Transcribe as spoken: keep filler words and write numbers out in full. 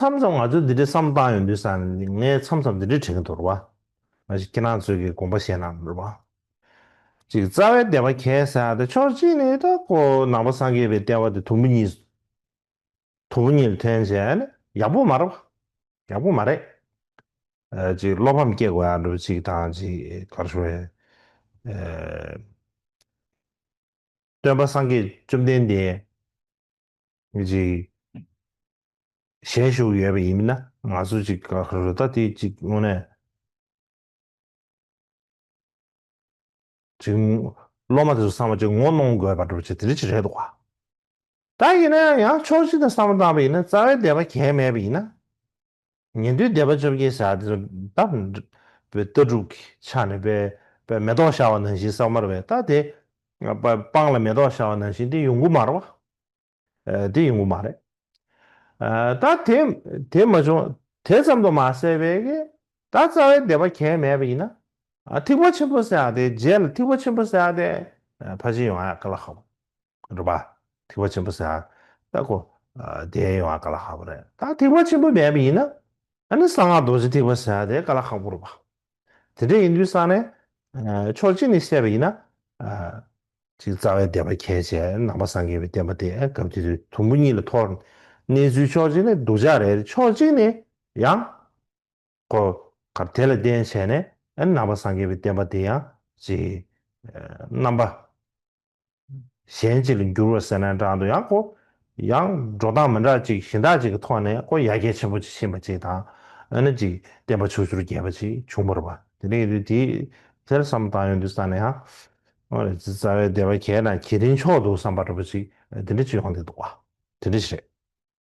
མཚམས་མཚམས་ང་ཚོས་འདི་འདྲའི་བསམ་བློ་བཏང་ཡོང་དུས་ཙང་ནས་ངས་མཚམས་མཚམས་འདི་འདྲའི་དྲན་གྱི་འདུག་རེད་བ། མ་གཞི་ཁྱེད་རང་ཚོས་ཀྱི་དགོངས་པ་བཞེས་གནང་རེད་བ། ཅིག་རྩ་བའི་བདེན་པ་གས་ཟེར་ཡ་དེ་ཕྱོགས་གཅིག་ནས་ད་ཁོ་ནང་པ་སངས་རྒྱས་པའི་བསྟན་པ་དེ་དུམ་བུ་གཉིས་དུམ་བུ་གཉིས་ལ་ཐོན་བྱས་ནས་ཡག་པོ་མ་རེད་བ། ཡག་པོ་མ་རེད། ཨ་ཅིག་བློ་ཕམ་སྐྱེ་དགོས་ཡ་འདྲ་པོ་ཅིག་དང་ཅིག་ག་རེ་ཞུ་དགོས་རེད། ཨ། སྟོན་པ་སངས་རྒྱས་བཅོམ་ལྡན་འདས་ཅིག་ཞལ་བཞུགས་ཡོད་པ་ཡིན་ན་ང་ཚོ་ཅིག་ག་རེ་ད་དེ་ཅིག་དངོས་གནས་ཅིག་སློབ་མ་དེ་ཚོ་ཚང་མ་ཅིག་ངོ་གནོང་དགོས་པ་འདྲ་པོ་ཅིག་དེ་འདྲ་ཅིག་རེད་འདུག་ག་ད་ཡིན་ན་ཡང་ཕྱོགས་གཅིག་ནས་བསམ་བློ་བཏང་པ་ཡིན་ན་རྩ་བའི་བདེན་པ་གས་མེད་པ་ཡིན་ན། ཉན་ཐོས་སྡེ་པ་བཅོ་བརྒྱད་ཟེར་ཡ་དེ་ཚོ་ད་ལྟ་གྲུབ་ཀྱི་ཆ་ནས་དཔེ་དཔེ་མེ་ཏོག་ཤར་བ་ནང་བཞིན་བསམ་པ་རེད་པས། ད་དེ་སྤང་ལ་མེ་ཏོག་ཤར་བ་ནང་བཞིན་དེ་ཡོང་གི་མ་རེད་བ། ཨ། དེ་ཡོང་གི་མ་རེད། ཨ། ད་དེ་དེ་མ་བྱུང་། དེ་ཙམ་དུ་མ་ཟད་པའི་གི་ད་རྩ་བའི་བདེན་པ་གས་མེད་པ་ཡིན་ན། ཨ། ཐེག་པ་ཆེན་པོ་ཟེར་ཡ་དེ་རྗེས་ལ་ཐེག་པ་ཆེན་པོ་ཟེར་ཡ་དེ་ཨ་ཕལ་ཆེར་ཡོང་ཡ་དཀའ་ལས་ཁག་པོ། རེད་པ། ཐེག་པ་ཆེན་པོ་ཟེར་ཡ་ད་ཁོ་ཨ་དེ་ཡོང་བ་དཀའ་ལས་ཁག་པོ་རེད། ད་ཐེག་པ་ཆེན་པོ་མེད་པ་ཡིན་ན་ཨ་ནི་གསང་སྔགས་རྡོ་རྗེ་ཐེག་པ་ཟེར་ཡ་དེ་དཀའ་ལས་ཁག་པོ་རེད་པ། དེ་འདྲ་ཡིན་དུས་ཙང་ནས་ཨ་ཕྱོགས་གཅིག་ནས་བཤད་པ་ཡིན་ན་ཨ་ཅིག་རྩ་བའི་བདེན་པ་གས་བྱས་ནང་པ་སངས་རྒྱས་པའི་བསྟན་པ་དེ་སྐབས་དེ་དུས་དུམ་བུ་གཉིས་ལ་འཐོར། གནས་ཚུལ་ཕྱོགས་གཅིག་ནས་སྡུག་ཅག་རེད། ཕྱོགས་གཅིག་ནས་ཡང་ཁོ་གར་དེ་ལ་བརྟེན་བྱས་ནས་ཨ་ནི་ནང་པ་སངས་རྒྱས་པའི་བསྟན་པ་དེ་ཡང་ཅིག་ཨ་རྣམ་པ་གཞན་ཅིག་ལ་འགྱུར་བ་ཟེར་ན་འདྲ་འདུག་ཡང་ཁོ་ཡང་འགྲོ་སྟངས་མི་འདྲ་ཅིག་གཞན་དག་ཅིག་གི་ཐོག་ནས་ཁོ་ཡར་རྒྱས་ཆེན་པོ་ཅིག་ཕྱིན་པ་ཅིག་དང་། ཨ་ནི་ཅིག་བསྟན་པ་ཕྱོགས་བཅུར་རྒྱས་པ་ཅིག་བྱུང་བ་རེད་པ། དེ་ནས་དུས་དེ་དེར་བསམ་བཏང་ཡོང་དུས་ཙང་ནས་ཡང་། ཨོ་རེད། རྩ་བའི་བདེན་པ་གས་ན་གལ་ཏེ་ཕྱོགས་འདུག་བསམ་པ་འདྲ་པོ་ཅིག་དེ་འདྲ་ཅིག་ཡོང་བསྡད་འདུག་པ། དེ་འདྲ་ཞིག་རེད།